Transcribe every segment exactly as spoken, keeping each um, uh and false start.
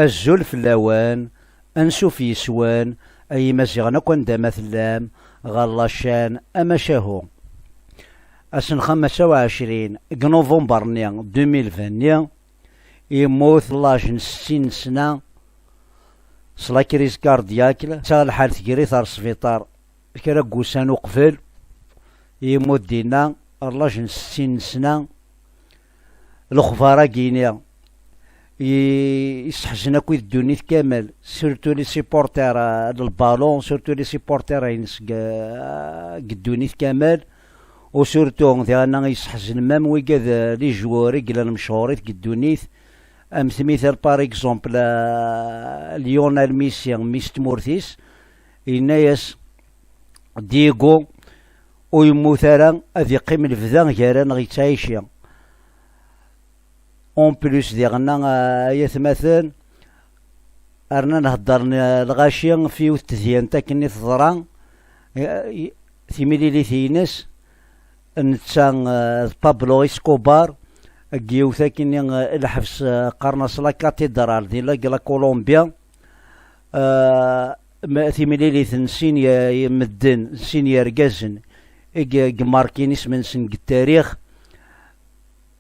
Azul fell-awen, ansuf yes-wen, ay Imaziɣen akk anda ma tellam, ɣer la chaîne Amacahu. Ass n xemsa u ɛecrin deg november-nni deux mille vingt-nni, yemmut l'âge n settin sna s la crise cardiaque, ttaɣ lḥal tger-it ar sbiṭar kra n wussan uqbel, yemmut dinna ar l'âge n settin sna. Lexbar-agi-ni i-, yesseḥzen akk i ddunit kamel, surtout les supporters, euh, n lbalon, surtout les supporters-ines deg, euh, deg ddunit kamel, u surtout diɣenna yesseḥzen même wigad, euh, les joueurs i yellan mechurit deg ddunit, am tmital par exemple, euh, Lionel Messi, mmi-s n tmurt-is, yenna-yas, Diego ur yemmut ara, ad yeqqim lebda gar-aneɣ yettɛici. En plus diɣenna, ay atmaten, rnan heddren lɣaci f yiwet tedyant akken i teḍra, eh, timlilit-ines, netta, eh, d Pablo Escobar, deg yiwet akkenni, eh, lḥebs, eh, qqaren-as la cathédrale di la, la Colombia. Eh, ma-, timlilit n sin ye-, medden, sin yergazen i ye-, yemarkin isem-nsen deg ttarix.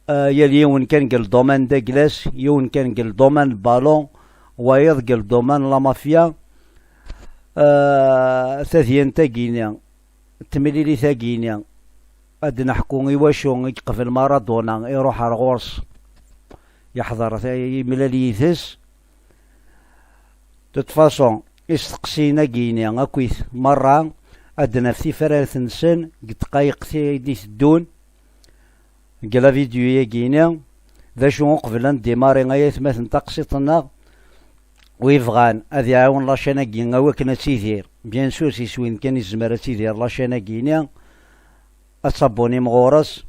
Eh, yal yiwen kan deg ldomaine d aglas, yiwen kan deg ldomaine n lbalon, wayeḍ deg ldomaine n la mafia. Eh, tadyant-agi-ni, temlilit-agi-ni, ad d-neḥku i wacu i yeqbel Maradona, iruḥ ar ɣur-s, yeḥḍer, imlal yid-s. De toute façon, isteqsiyen-agi-ni akkit merra, ad d-naf tifrat-nsen deg ddqayeq i d-iteddun, deg la vidéo-agi-ni. D acu uqbel ad ndimari, ay atmaten, taqsiṭ-nneɣ? Wi bɣan ad iɛawen la chaîne-agi i wakken ad tidir, bien sûr, s iswi-nni kan i tezmer ad tidir la chaîne-agi-ni, ad tabbunim ɣur-s.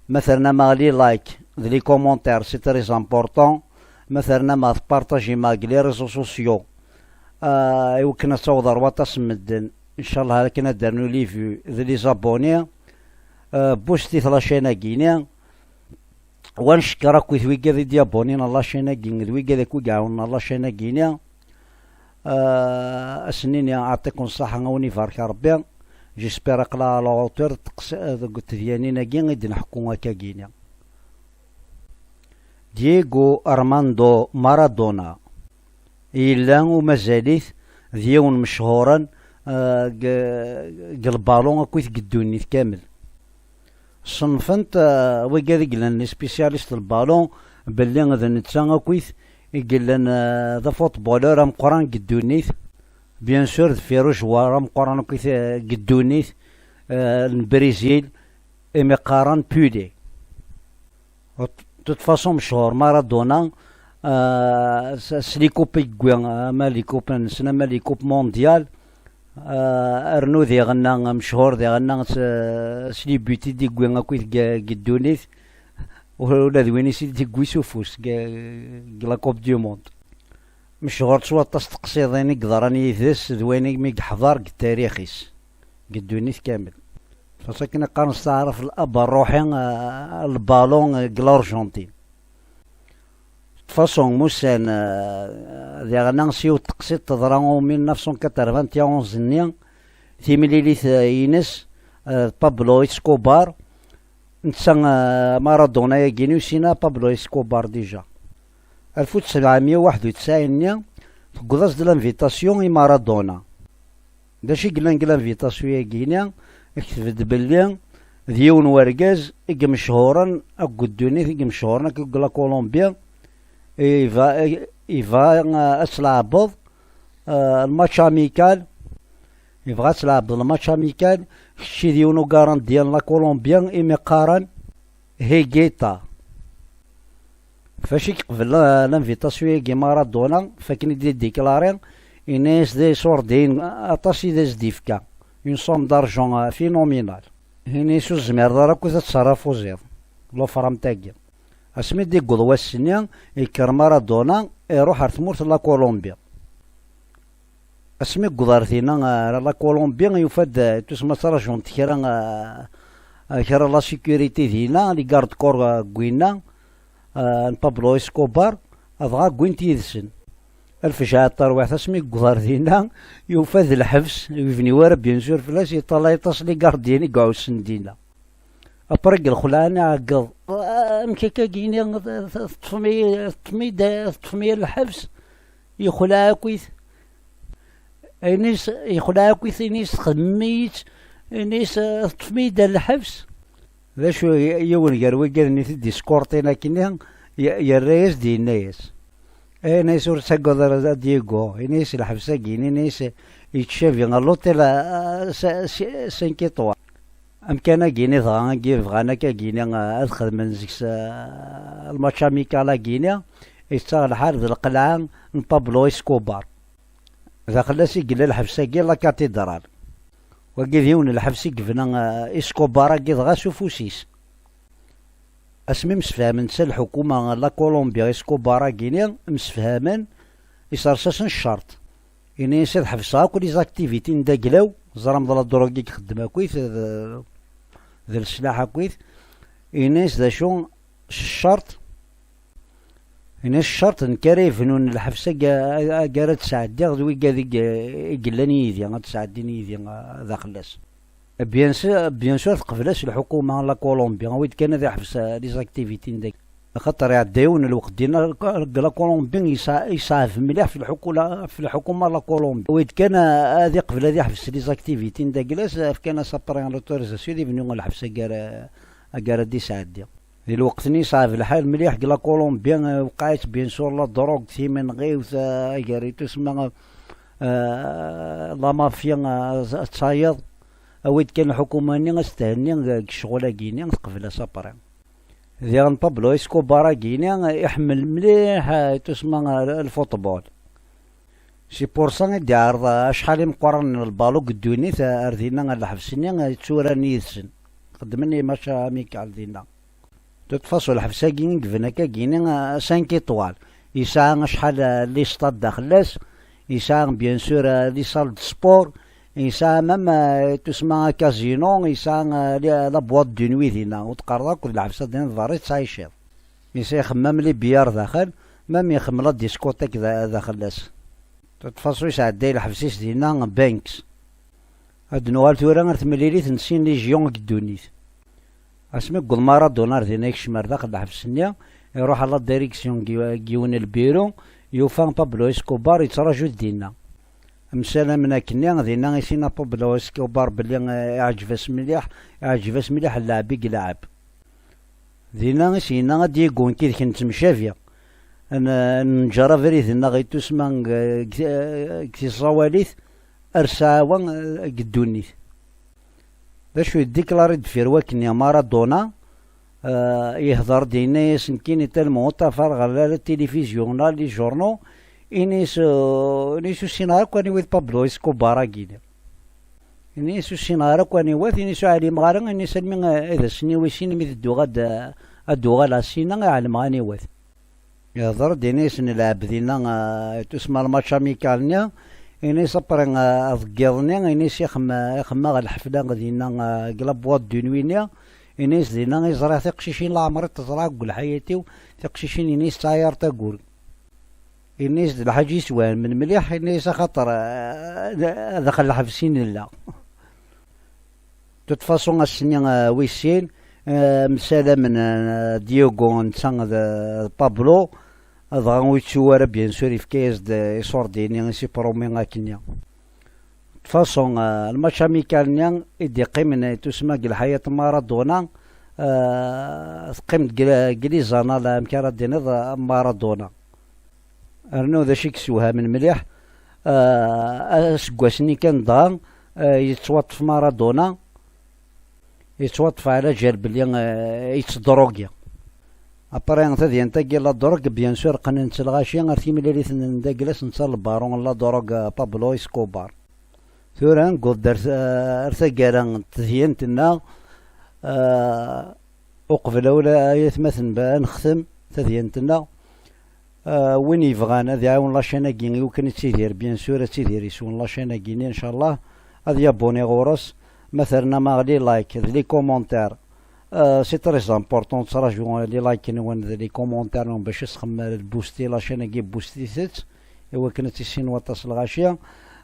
Ma ternam-aɣ les likes d les commentaires, c'est très important. Ma ternam-aɣ tpartajim-aɣ deg les réseaux sociaux, ah, i wakken ad taweḍ ar waṭas n medden. Ncallah akken ad d-rnu les vues d les abonnés. Ah, boostit la chaîne-agi-ni. Wa ncekker akkit wigad i d-yabonnin ar la chaîne-agi, d wigad akk i iɛawnen ar la chaîne-agi-ni. Ah, ad sen-nini, ɛṭiken ṣṣaḥa, a wen-ibarek Rebbi. J'espère aql-aɣ à la hauteur deg tedyanin-agi i d-neḥku akkagi-ni. Diego Armando Maradona yella u mazal-it d yiwen mechuren, ah, deg, deg lbalon akkit deg ddunit kamel. Ṣennfen-t, ah, wigad i yellan les spécialistes n lbalon belli d netta akkit i yellan, ah, d afootballeur ameqqran deg ddunit. Bien sûr, deffir ujewwar ameqqran akkit, ah, deg ddunit, ah, n Brizil, imi qqaren Pelé. De toute façon, mechuṛ Maradona, ah, s, s les coupes i yewwi, ama les coupes-nsen, ama les coupes mondiales, ah, rnu diɣenna, mechuṛ diɣenna s, s les buts i d-yewwi akkit deg, deg ddunit, ula d win i s-id-yewwi s ufus deg, deg la Coupe du Monde. Mechuṛ s waṭas teqsiḍin i yeḍran yid-s d wayen i mi yeḥḍer deg tarix-is, deg ddunit kamel. Ɣas akken i qqaren s taɛrabt l'ab ṛṛuḥi, ah, lbalon, ah, deg l'Argentine. De toute façon, musan, ah, diɣenna s yiwet teqsiṭ teḍra en mille neuf cent quatre-vingt-onze-nni, timlilit, ah, ines, ah, d Pablo Escobar, netta, ah, Maradona-agi-ni ussin-a Pablo Escobar déjà. Alef u tesɛemya u waḥed u tesɛin-nni, tewweḍ-as-d l'invitation i Maradona. D acu i yellan deg l'invitation-agi-ni? Ikteb-d belli d yiwen wergaz i imechuṛen akk deg ddunit, i imechuṛen akk deg la Colombie. Iba-, iba, eh, ad tleɛbeḍ, eh, lmatch amical. Yebɣa ad tleɛbeḍ lmatch amical. Kečč d yiwen ugardien n la Colombie imi qqaren Higuita. Fac i yeqbel la-, l'invitation-agi Maradona, fakken i d-iddiklari, yenna-yas d iṣurdiyen aṭas i d as-d-ifka, une somme d'argent, euh, phénoménale. Yenna-yas ur tezmireḍ ara akk ad tesrafuziḍ l'offre am tagi. Asmi d-yewweḍ wass-nni, yekker Maradona, iruḥ ar tmurt n la Colombie. Asmi yewweḍ ar dinna, ar la Colombie, yufa-d, eh, tusma ttrajunt kra, eh, kra la sécurité dinna, les gardes-corps, eh, n winna, eh, n Pablo Escobar, Dɣa wwin-t yid-sen. Lfejɛa n terwiḥt, asmi yewweḍ ar dinna, yufa d lḥebs, ur yebni wara bien sûr fell-as, yeṭṭalay aṭas les gardiens i iɛussen dinna. Après deg lxelɛa-nni iɛeggeḍ, amek akka gini teṭṭfem-iyi, teṭṭfem-iyi-d, teṭṭfem-iyi lḥebs? Yexleɛ akkit. Ini-as, yexleɛ akkit, ini-as txedmem-iyi-tt, ini-as teṭṭfem-iyi-d ar lḥebs. D acu, yiwen gar wigad-nni t-id-iskurṭin akkenni, ye-, yerra-yas-d, yenna-yas, eh, ini-as ur ttagad ara a Diego, ini-as lḥebs-agi, ini-as yettcabi ar l'hôtel, ah, s-, s-, cinq étoiles. Amkan-agi-ni dɣa, agi bɣan akka-gini, ah, ad xedmen deg-s, ah, lmatch amical-agi-ni, yettaɣ lḥal d lqelɛa n Pablo Escobar. Daxel-as i yella lḥebs-agi, la cathédrale. Wagi d yiwen n lḥebs i yebna, eh, Escobar-agi dɣa s ufus-is. Asmi msefhamen s lḥukuma n la Colombie Escobar-agi-ni, msefhamen, isers-asen ccerṭ. Ini-as ad ḥebseɣ akk les activités n daglaw, ẓram d la drogue i ixeddem akkit, d, d leslaḥ akkit. Ini-as d acu, s ccerṭ, Ini-as ccerṭ nekk ara yebnun lḥebs agi, agi ara d-sɛeddiɣ d wigad i, i yellan yid-i, ad d-sɛeddin yid-i, ah, daxel-as. Bien sûr, bien sûr teqbel-as lḥukuma n la Colombie, awi-d kan ad iḥbes, ah, les activités n dagi. Axaṭer iɛedda yiwen n lweqt dinna, deg la Colombie yesɛa-, yeṣɛeb mliḥ f lḥukula-, f lḥukuma n la Colombie. Awi-d kan, ah, ad iqbel ad iḥbes les activités n daglas, fkan-as après l'autorisation ad ibnu lḥebs agi ara, agi ara d-isɛeddi. Di lweqt-nni yeṣɛeb lḥal mliḥ deg la Colombie, eh, wqaɛet bien sûr la drogue, timenɣiwt, eh, gar itusma, eh, la mafia, eh, ad tayeḍ. Awi-d kan lḥukuma-nni ad s-thenni deg ccɣel-agi-ni, teqbel-as après. Diɣen Pablo Escobar-agi-ni, eh, iḥemmel mliḥ, eh, itusma, eh, lfuṭbol. C'est pour ça i d-iɛreḍ acḥal imeqqranen n lbalu deg ddunit, eh, ar dinna, ar lḥebs-nni, eh, tturaren yid-sen. Xeddmen les matchs amicaux dinna. De toute façon, lḥebs-agi i yebna akkagini, euh, cinq étoiles. Yesɛa acḥal, euh, les stades daxel-as, yesɛa, bien sûr, euh, les salles de sport, yesɛa même, euh, tusma casino, yesɛa, euh, la, la boîte de nuit dinna, ur teqqareḍ akk d lḥebs-a dinna d berra i tettɛiciḍ. Yesɛa ixemmam les billards daxel, même ixemmem la discothèque da-, daxel-as. De toute façon, yesɛedday lḥebs-is dinna, Banks. Ad nuɣal tura ar temlilit n sin légions deg ddunit. Asmi yewweḍ Maradona ar dinna, yekcem ar daxel lḥebs-nni, iruḥ à la direction n gi-, n yiwen n lbiru, yufa Pablo Escobar yettraǧu-t dinna. Msalamen akkenni, dinna i s-yenna Pablo Escobar belli, eh, iɛǧeb-as mliḥ, iɛǧeb-as mliḥ llɛeb i yelɛeb. Dinna i s-yenna a Diego, nekk yid-k nettemcabi. N-, nǧer abrid-nneɣ i tusma deg, deg, deg tiẓawalit ar ssaɛa-wa, eh, deg ddunit. D acu yeddiklari deffir wakkenni Maradona, eh, yehder-d, yenna-yas nekkini tellement ur ṭṭafar ɣer la, la télévision, la les journaux, ini-s, eh, ini-s ur ssineɣ akk aniwa d Pablo Escobar-agi-ni. Ini-s ur ssineɣ ara akk aniwa-t, ini-s ur ɛlimeɣ ara, ini-s almi, eh, ad ass-nni wis sin mi d-uɣ-, ad, ad d-uɣaleɣ sina, ad ɛelmeɣ aniwa-t. Ihḍer-d, ini-as nelɛeb dinna, ah, tusma lmatch amical-nni, ini-as après, ah, deg yiḍ-nni, ini-as ixem-, ixemmeɣ lḥefla dinna, ah, deg la boîte de nuit-nni, ini-as dinna i ẓriɣ tiqcicin leɛmer i t-ẓriɣ deg lḥayat-iw, tiqcicin, ini-as ttɛayar taguri. Ini-as-d lḥaǧa yeswehmen mliḥ, ini-as axaṭer, ah, daxel lḥebs i nella. De toute façon, ass-nni, euh, wis sin, euh, msalamen, euh, Diego netta d, d Pablo, dɣa ur yettu ara, bien sûr, yefka-yas-d, euh, iṣurdiyen-nni i s-ipromi akkenni. De toute façon, euh, lmatch amical-nni i d-iqqimen, euh, tusma deg lḥayat n Maradona, euh, teqqim deg, deg les annales, amek ara d-tiniḍ, euh, Maradona. Rnu d acu i yessewhamen mliḥ, ah, aseggas-nni kan dɣa, ah, yettwaṭṭef Maradona, yettwaṭṭef ɛla jal belli, ah, yettdrugi. Après, tadyant-agi, la drogue, bien sûr, qqnen-tt lɣaci ar timlilit n, n daglas netta lbaru n la drogue, ah, Pablo Escobar. Tura newweḍ-d ar, ar taggara n tedyant-nneɣ, ah, uqbel awla ay atmaten ba-, ad nextem tadyant-nneɣ. Ah, win yebɣan ad iɛawen la chaîne-agi i wakken ad tidir, bien sûr, ad tidir yeswen la chaîne-agi-nni, ncallah, ad yabuni ɣur-s, ma ternam-aɣ les likes d les commentaires, Euh, c'est très important, ttṛajuɣ les likes-nwen d les commentaires-nwen bac asxemmar ad booster la chaîne-agi, boostit-tt, i wakken ad tissin waṭas lɣaci.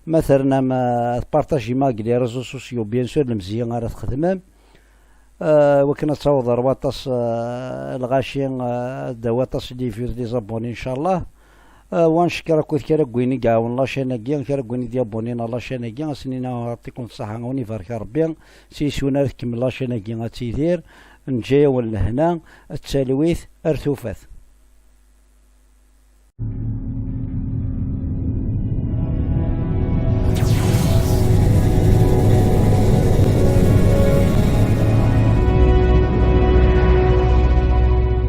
Ma ternam, euh, ad partagim avec les réseaux sociaux, bien sûr, lemzeyya ara txedmem. Euh, i wakken ad taweḍ ar waṭas, euh, lɣaci, euh, ad d-tawi waṭas les vues, les abonnés, inchallah. Euh, wa ncekker akked kra n win i iɛawen la chaîne-agi, kra n win i d-yabonnin la chaîne-agi, ad sen-iniɣ yeɛṭikum ṣṣeḥḥa, a wen-ibarek Rebbi, s yiswen ara tkemmel la chaîne-agi ad tidir, neǧǧa-yawen lehna, d talwit, ar tufat.